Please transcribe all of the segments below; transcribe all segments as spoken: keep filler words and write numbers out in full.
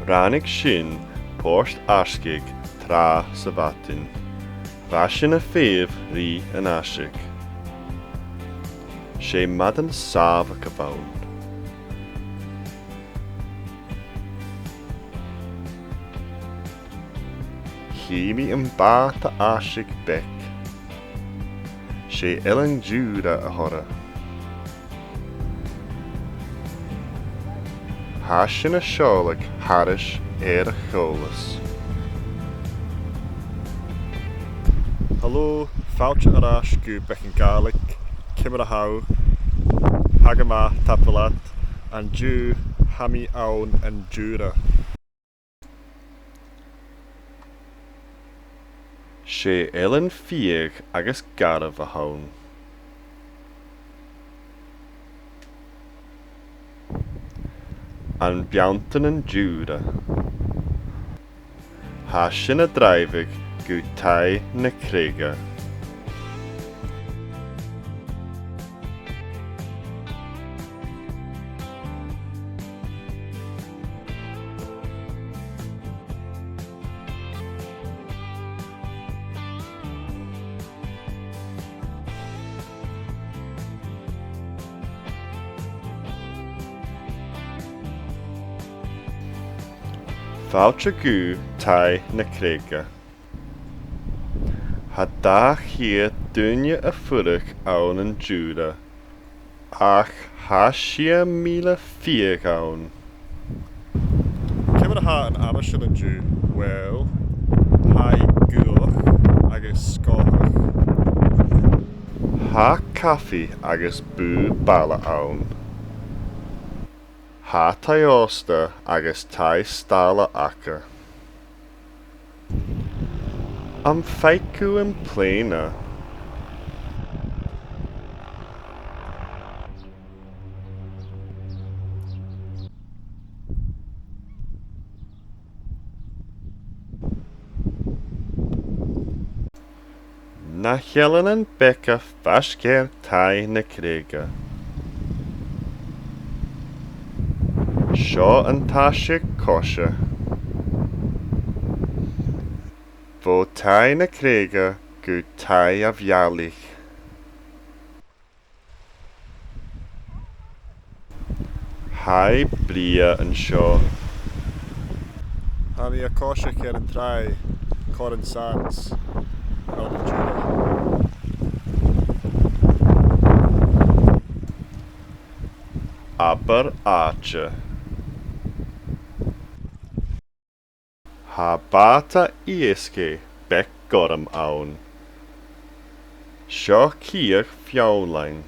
Ràinig sinn Port Asgaig tràth sa mhadainn. Bha sinn a' feitheamh ri an aiseag. 'S e madainn sàmhach a bh' ann. Chì mi am bàta-aiseig bheag. 'S e Eilean Diùra a th' oirre. Tha sinn a' seòladh thairis air a' chaolas. Halò, fàilte air ais gu Beagan Gàidhlig, ciamar a tha thu? Tha gu math, tapadh leat. An-diugh, tha mi ann an Diùra. 'S e eilean fiadhaich agus garbh a th' ann. Am beanntan an Diùra. Tha sinn a' dràibheadh gu Taigh na Creige. Fàilte gu Taigh na Creige. Tha dà cheud duine a' fuireach ann an Diùra, ach tha sia mìle fiadh ann. Ciamar a tha an aimsir an-diugh? Uill, tha i gaothach agus sgòthach. Tha cafaidh agus bùth baile ann. Tha taigh-òsta agus taigh-staile aca. Am faic thu am plèana? Na h-eileanan beaga faisg air Taigh na Creige. Seo an t-aiseag coise. Bho Thaigh na Creige gu Taigh a' Bhealaich. Tha i brèagha an seo. Tha mi a' coiseachd air an tràigh, Corran Sands, ann an Diùra. Abair àite. Tha bàta-iasgaich beag gorm ann. Seo cidhe Fionnlainn.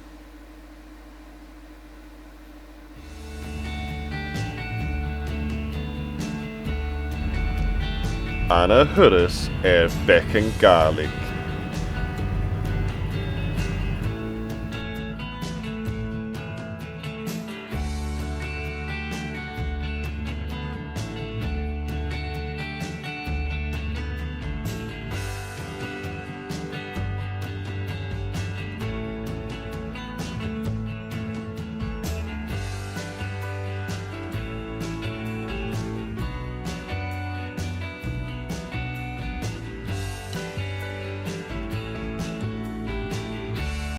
An ath thuras air Beagan Gàidhlig.